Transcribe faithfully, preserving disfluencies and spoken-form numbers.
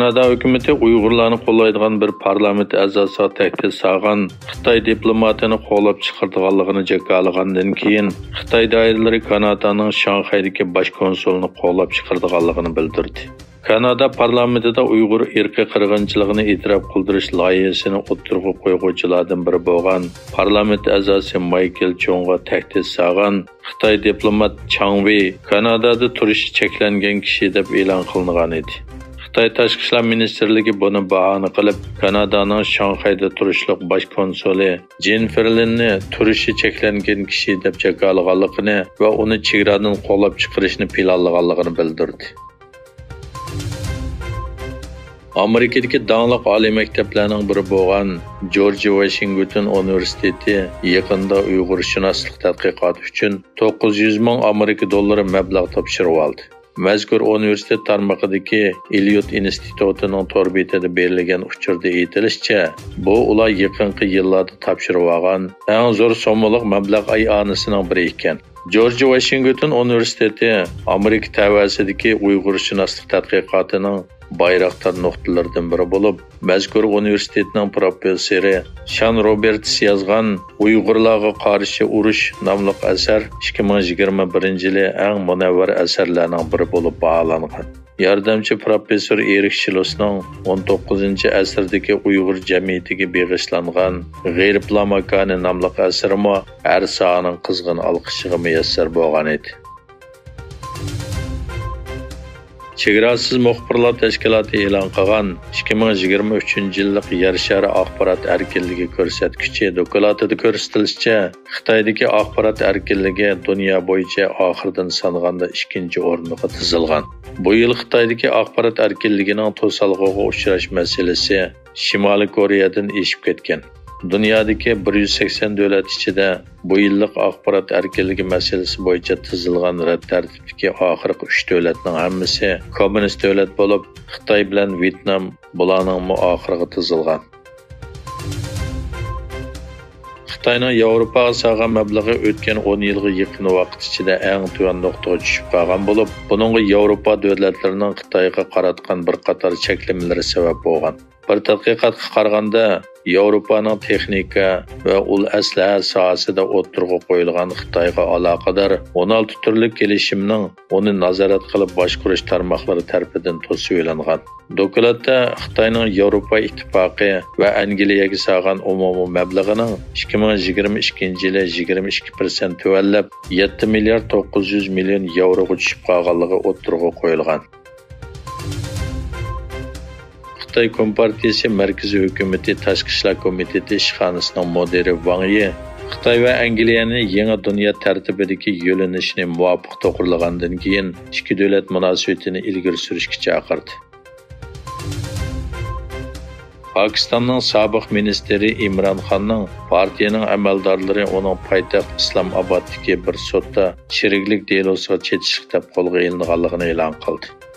كانادا ھۆكۈمىتى ئۇيغۇرلارنى قوللايدىغان بىر پارلامېنت ئەزاسىغا تەھدىت سالغان خىتاي دىپلوماتىنى قوغلاپ چىقىرىدىغانلىقىنى جاكارلىغاندىن كېيىن، خىتاي دائىرىلىرى كانادانىڭ شاڭخەيدىكى باش كونسۇلىنى قوغلاپ چىقىرىدىغانلىقىنى بىلدۈردى. كانادا پارلامېنتىدا ئۇيغۇر ئىرقىي قىرغىنچىلىقىنى ئېتىراپ قىلدۇرۇش لايىھەسىنى ئوتتۇرىغا قويغۇچىلاردىن بىرى بولغان پارلامېنت ئەزاسى مايكل چوڭغا تەھدىت سالغان خىتاي دىپلومات چاڭ ۋېي كانادادا تۇرۇشى چەكلەنگەن كىشى دەپ ئېلان قىلىنغان ئىدى. خىتاي تاشقى ئىشلار مىنىستىرلىكى بۇنى باھانە قىلىپ، كانادانىڭ شاڭخەيدە تۇرۇشلۇق باش كونسۇلى جېن فېرلىننى تۇرۇشى چەكلەنگەن كىشى دەپ جاكارلىغانلىقىنى ۋە ئۇنى چېگرادىن قوغلاپ چىقىرىشنى پىلانلىغانلىقىنى بىلدۈردى. ئامېرىكىدىكى داڭلىق ئالىي مەكتەپلەرنىڭ بىرى بولغان جورج ۋاشىنگتون ئۇنىۋېرسىتېتى يېقىندا ئۇيغۇرشۇناسلىق تەتقىقاتى ئۈچۈن توققۇز يۈز مىڭ ئامېرىكا دوللىرى مەبلەغ تاپشۇرۇۋالدى. مەزكۇر ئۇنىۋېرسىتېت تارمىقىدىكى ئېليۇت ئىنستىتۇتىنىڭ تور بېتىدە بېرىلگەن ئۇچۇردا ئېيتىلىشىچە، بۇ ئۇلار يېقىنقى يىللاردا تاپشۇرۇۋالغان ئەڭ زور سوممىلىق مەبلەغ ئايئانىسىنىڭ بىرى ئىكەن. جورج ۋاشىنگتون ئۇنىۋېرسىتېتى ئامېرىكا تەۋەسىدىكى ئۇيغۇرشۇناسلىق تەتقىقاتىنىڭ بايراقدار نۇقتىلىرىدىن بىرى بولۇپ، مەزكۇر ئۇنىۋېرسىتېتنىڭ پروفېسسورى شان روبېرتس يازغان ئۇيغۇرلارغا قارشى ئۇرۇش ناملىق ئەسەر ئىككى مىڭ يىگىرمە بىرىنچى يىلى ئەڭ مۇنەۋۋەر ئەسەرلەرنىڭ بىرى بولۇپ باھالانغان. ياردەمچى پروفېسسور ئېرىك شىلوسنىڭ ئون توققۇزىنچى ئەسىردىكى ئۇيغۇر جەمئىيىتىگە بېغىشلانغان غېرىبلار ماكانى ناملىق ئەسىرىمۇ ھەر ساھەنىڭ قىزغىن ئالقىشىغا مۇيەسسەر بولغان ئىدى. چېگراسىز مۇخبىرلار تەشكىلاتى ئېلان قىلغان ئىككى مىڭ يىگىرمە ئۈچىنچى يىللىق يەر شارى ئاخبارات ئەركىنلىكى كۆرسەتكۈچى دوكلاتىدا كۆرسىتىلىشىچە، خىتايدىكى ئاخبارات ئەركىنلىكى دۇنيا بويىچە ئاخىرىدىن سانىغاندا ئىككىنچى ئورۇنغا تىزىلغان. بۇ يىل خىتايدىكى ئاخبارات ئەركىنلىكىنىڭ توسالغۇغا ئۇچراش مەسىلىسى شىمالىي كورېيەدىن ئېشىپ كەتكەن. دۇنيادىكى بىر يۈز سەكسەن دۆلەت ئىچىدە بۇ يىللىق ئاخبارات ئەركىنلىكى مەسىلىسى بويىچە تىزىلغان رەت تەرتىپتىكى ئاخىرقى ئۈچ دۆلەتنىڭ ھەممىسى كوممۇنىست دۆلەت بولۇپ، خىتاي بىلەن ۋيېتنام بۇلارنىڭمۇ ئاخىرىغا تىزىلغان. خىتاينىڭ ياۋروپاغا سالغان مەبلىغى ئۆتكەن ئون يىلغا يېقىن ۋاقىت ئىچىدە ئەڭ تۆۋەن نۇقتىغا چۈشۈپ قالغان بولۇپ، بۇنىڭغا ياۋروپا دۆلەتلىرىنىڭ خىتايغا قاراتقان بىر قاتار چەكلىمىلىرى سەۋەب بولغان. بىر تەتقىقاتقا قارىغاندا، ياۋروپانىڭ تېخنىكا ۋە ئۇل ئەسلىھە ساھەسىدە ئوتتۇرىغا قويۇلغان خىتايغا ئالاقىدار ئون ئالتە تۈرلۈك كېلىشىمنىڭ ئۇنى نازارەت قىلىپ باشقۇرۇش تارماقلىرى تەرىپىدىن توسۇۋېلىنغان. دوكلاتتا خىتاينىڭ ياۋروپا ئىتتىپاقى ۋە ئەنگلىيەگە سالغان ئومۇمىي مەبلىغىنىڭ ئىككى مىڭ يىگىرمە ئىككىنچى يىلى يىگىرمە ئىككى پىرسەنت تۆۋەنلەپ، يەتتە مىليارد توققۇز يۈز مىليون ياۋروغا چۈشۈپ قالغانلىقى ئوتتۇرىغا قويۇلغان. خىتاي كومپارتىيىسى مەركىزىي ھۆكۈمىتى تاشقى ئىشلار كومىتېتى ئىشخانىسىنىڭ مۇدىرى ۋاڭ يى خىتاي ۋە ئەنگلىيەنى يېڭى دۇنيا تەرتىپىدىكى يۆنىلىشنى مۇۋاپىق توغرىلىغاندىن كېيىن، ئىككى دۆلەت مۇناسىۋىتىنى ئىلگىرى سۈرۈشكە چاقىردى. پاكىستاننىڭ سابىق مىنىستىرى ئىمران خاننىڭ پارتىيىنىڭ ئەمەلدارلىرى ئۇنىڭ پايتەخت ئىسلام ئابادتىكى بىر سوتتا چىرىكلىك دېلوسىغا چېتىشلىق دەپ قولغا ئېلىنغانلىقىنى ئېلان قىلدى.